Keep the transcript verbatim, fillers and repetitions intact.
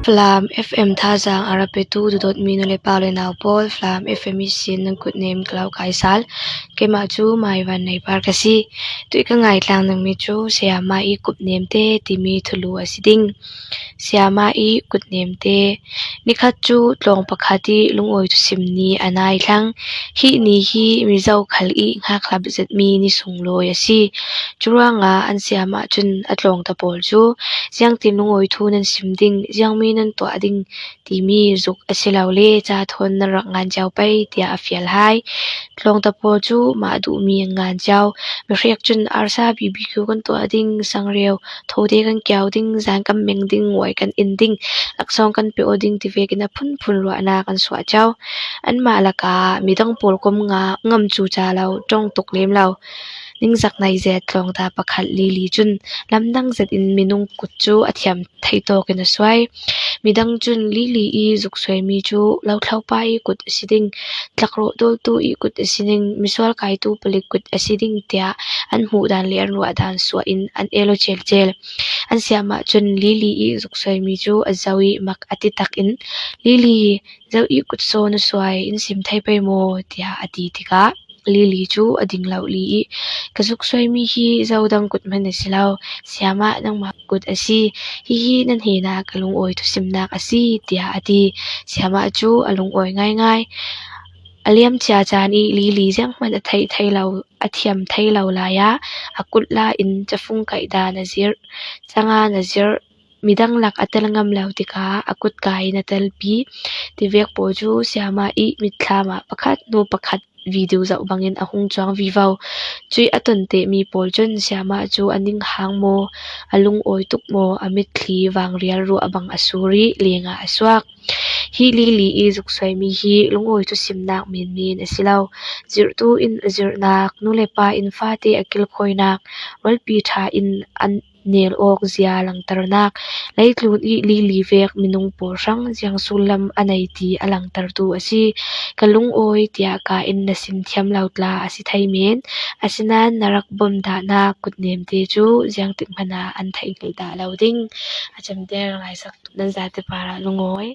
Falam F M thazaang a ra petu dudot mi nu le pa le nau pawl, Falam F M i sin nan kut nem ka lo kai sal. Keimah cu Maivan Neipar ka si. Tuih ka ngaitlang dingmi cu Sayama i kut nemte timi thulu a si ding. Sayama i kut nemte. Nikhat cu tlawng pakhat i lungawi thusim ni a nai thlang. Hi ni hi Mizo khal i hngakhlap zetmi ni sunglawi a si. Curuangah an sayama cun a tlawngta pawl cu, "Ziangtin lungawi thu nan sim ding, ziangmi nan tuah ding," timi zuk a si lo le ca thawn nan rak ngan cio pei, tiah a fial hai. Tlawngta pawl cu mah duhmi an ngan cio. Mihrek cun arsa B B Q kan tuah ding, sangreu thote kan kiau ding, zan kan meng ding, uai kan in ding, laksawng kan pe aw ding ti vekin a phunphun ruahnak an suah cio. Anmah lakah midang pawl kom nga ngam cu ca lo, ṭong tuk lem lo. Ningzak nai zet tlawngta pakhat Lili cun lamdang zetin minung kut cu a thiam thei tawkin a suai. Midang cun Lili i zuk suaimi cu lothlopa i kut a si ding, tlakrawh dawltu i kut a si ding, misual kaitu palik kut a si ding tiah an hmuh dan le an ruah dan suah in an el aw celcel. An sayama cun Lili i zuk suaimi cu a zo i mak a ti tak in, "Lili, zo i kut saw na suai, in sim thei pei maw?" tiah a ti tikah, Lili cu a ding lo Li i, "Ka zuk suaimi hi zo dang kut hmanh a si lo, sayama nangmah kut a si. Hihi nan hnenah ka lungawi thusimnak a si," tiah a ti. Sayama cu a lungawi ngaingai. A liamcia caan i Lili zianghman a theih thei lo, a thiam thei lo lai ah a kut la in cafung kaih dan a zirh, cangan a zirh, midang lak a tel ngam lo tikah a kut kai in a telpi. Tivek pawl cu sayama i mitthlam ah pakhat hnu pakhat video zoh bangin a hung cuang vivo. Cuih a ton tehmi pawl cun sayama cu a ninghang maw, a lungawi tuk maw, a mitthli vangrial ruah bang a sur i lengah a suak. Hi Lili i zuk suaimi hi lungawi thusimnak menmen a si lo. Zirhtu in a zirhnak, nu le pa in fate a kilkhawinak, rualpi ṭha in an nel awk zia langternak, leitlun i Lili vek minung pawl hrang ziang sullam a nei ti a langtertu a si. Ka lungawi tiah ka in na sin thiam lo tla a si thei men, asinain na rak bawmh dahnak kutnemte cu ziangtik hmanh ah an theih hlei dah lo ding. A camter ngaisak nan zate parah lungawi.